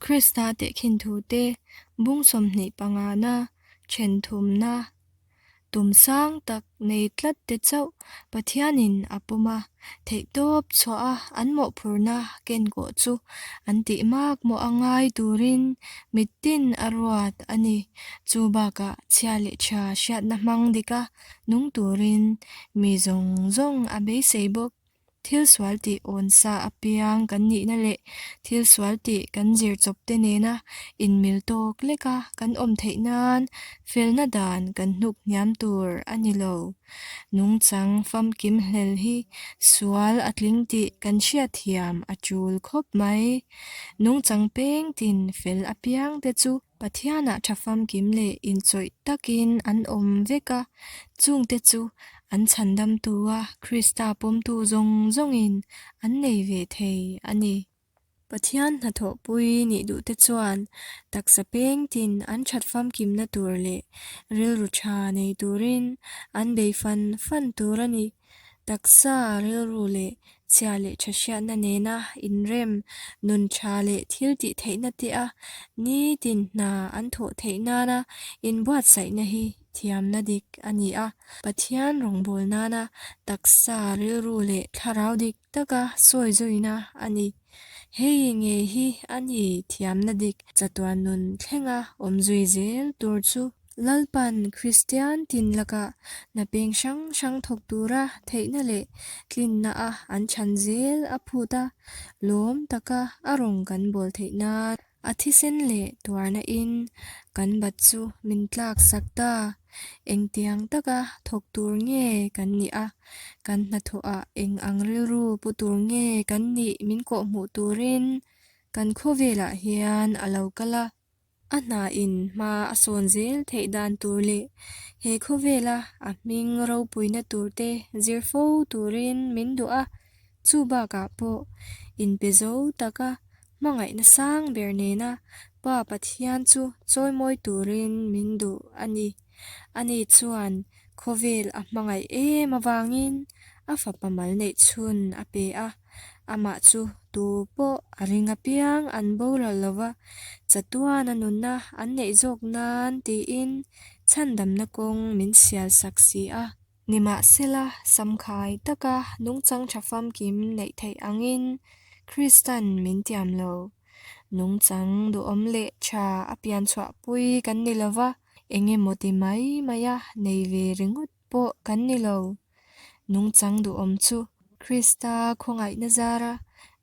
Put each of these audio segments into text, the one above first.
Krista tehkhin thute bung 25 na then thumna tum sang tak nei tlat te chauh Pathianin a pawm a, theihtawp chhuah a an mawhphurhna kenkawh chu an tih mak mawh a ngai turin mittin a ruat a ni. Chu bakah chhia leh tha hriatna hmang dika nung turin mi zawng zawng a beisei bawk. Thil sual tih awn sa apiang kan nihna leh thil sual tih kan zir chawp te nena inmil tawk leka kan awm theih nan felna dan kan hnuk hniam tur a ni lo. Nungchang famkim hlel hi sual a tling tih kan hriatthiam a tul khawp mai. Nungchang peng tin fel apiang te chu Pathianah tha famkim leh inchawih takin an awm vek a, chungte chu an chhandamtu a Krista pawmtu zawng zawngin an nei ve thei a ni. Pathian hnathawhpui nih duhte chuan taksa peng tin an that famkimna tur leh rilru tha nei turin an bei fan fan tur a ni. Taksa, rilru leh chhia leh tha hriatna nena inrem, nun tha leh thil tih theihna te a nitin hna an thawh theih nana inbuatsaihna hi thiamna dik a ni a. Pathian rawngbâwl nana taksa, rilru leh thlarau dik taka sawi zuina a ni. Hei ngei hi a ni thiamna dik chatuan nun thlenga awm zui zel tur chu. Lalpan Kristian tin lakah hna peng hrang hrang thawk tura theihna leh tlinna a an chhan zel a phut a, lawm taka a rawn kan bawl theih nan a thisen leh tuarna in kan bat chu min tlak sak ta. Engtiang taka thawk tur nge kan nih a, kan hnathawhah eng ang rilru pu tur nge kan nih min kawhhmuh turin kan khawvelah hian a lo kal a. A hna in hma a sawn zel theih dan tur leh he khawvela a hming ropuina tur te zir fo turin min duh a, chu bakah pawh inpe zo taka hmangaihna sang ber nena Pa Pathian chu chawimawi turin min duh a ni. Ani chuan khawvel a hmangaih em avangin a fapa mal neih chhun a pe a. Amah chu tu pawh a ring apiang an boral lo va, chatuan a nunna an neih zawk nan tiin chhandamna kawng min sial sak si a. Nimahsela, samkhai taka nungchang tha famkim neih theih angin Kristan min tiam lo. Nungchang duhawm leh tha a pian chhuahpui kan ni lo va, engemaw ti mai maia nei ve ringawt pawh kan ni lo. Nungchang duhawm chu Krista khawngaihna zara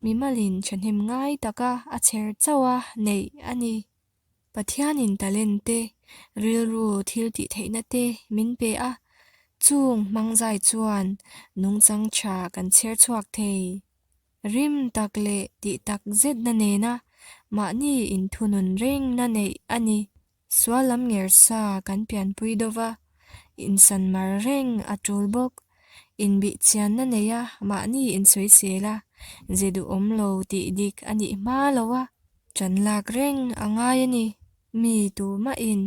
mimalin thahnem ngai taka a chher chauh a neih a ni. Pathianin talent te, rilru thil tih theihna te min pe a, chung hmangzai chuan nungchang tha kan chher chhuak thei. Rim tak leh tih tak zetna nena mahni inthunun rengna neih a ni. Sual lam nger sa kan pianpui deuh va, insan mar reng a tul bawk. Inbihchianna neia mahni insawisel a, ze duhawm lo tih dik a nih hma lo a, ṭan lak reng a ngai a ni. Mi tumahin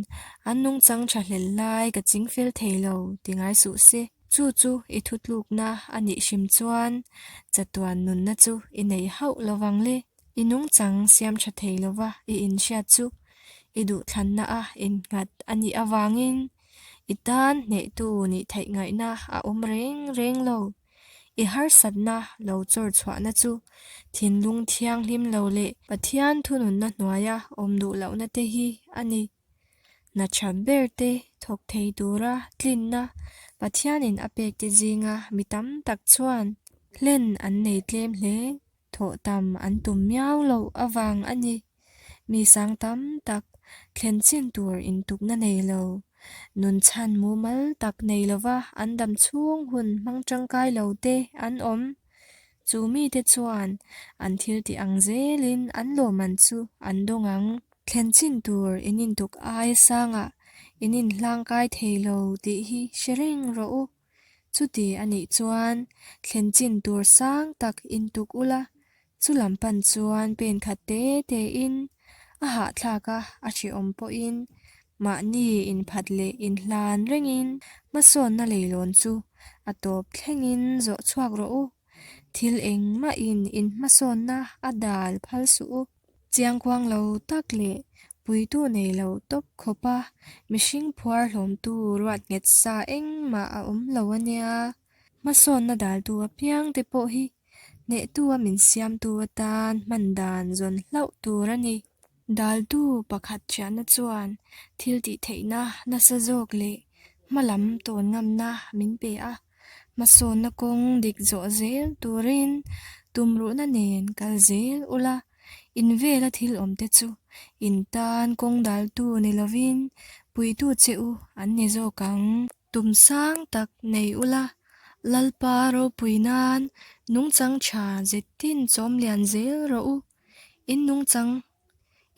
an nungchang tha hlel lai ka ching fel thei lo ti ngai suh se. Chu chu i thutlukna a nih hrim chuan chatuan nunna chu i nei hauh lovang le. I nungchang siam tha thei lova i inhriat chu i duhthlanna a innghat a nih avangin i tan hnehtu nih theih ngaihna a awm reng reng lo. I harsatna lo chawr chhuahna chu thinlung thianghlim lo leh Pathian thununna hnuaia awm duh lohna te hi a ni. Hna tha ber te thawk thei tura tlinna Pathianin a pek te zinga mi tam tak chuan hlen an nei tlem hle. Thawh tam an tum miau loh avang a ni. Mi sang tam tak thlen chin tur intukna nei lo, nun chhan mumal tak nei lova an dam chhung hun hmang tangkai lo te an awm. Chu mite chuan an thil tih ang zelin an lawmman chu an dawng ang. Thlen chin tur in intuk aia sangah in inhlangkai thei lo tih hi hre reng rawh u. Chuti a nih chuan thlen chin tur sang tak intuk ula, chu lam pan chuan pen khat te te in a hahthlak a, a hrehawm pawhin mahni inphat leh inhlan rengin hmasawnna leilawn chu a tawp thlengin zawh chhuak rawh u. Thil engmahin inhmasawnna a dal phal suh u. Chiangkuang lo tak leh puitu nei lo tawp khawpa mihring phuar hlawmtu ruat nghet sa engmah a awm lo a nia. Hmasawnna daltu apiangte pawh hi hnehtu a min siamtu atan hman dan zawn hlauh tur a ni. Daltu pakhat hriatna chuan thil tih theihna nasa zawk leh hma lam tawn ngamna min pe a, hmasawnna kawng dik zawh zel turin tumruhna nen kal zel ula, in vela thil awmte chu in tan kawng daltu ni lovin puitu che u an ni zawk ang. Tum sang tak nei ula, Lalpa ropui nan nungchang tha zetin chawm lian zel rawh u. In nungchang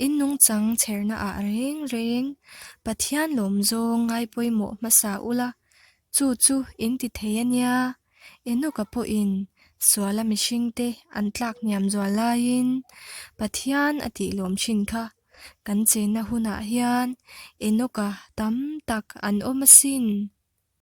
In nungchang chherna ah reng reng Pathian lawm zawng ngai pawimawh hmasa ula, chu chu in ti thei a nia. Enoka pawhin suala mihringte an tlak hniam zual laiin Pathian a tih lawm thin kha. Kan chenna hunah hian Enoka tam tak an awm asin.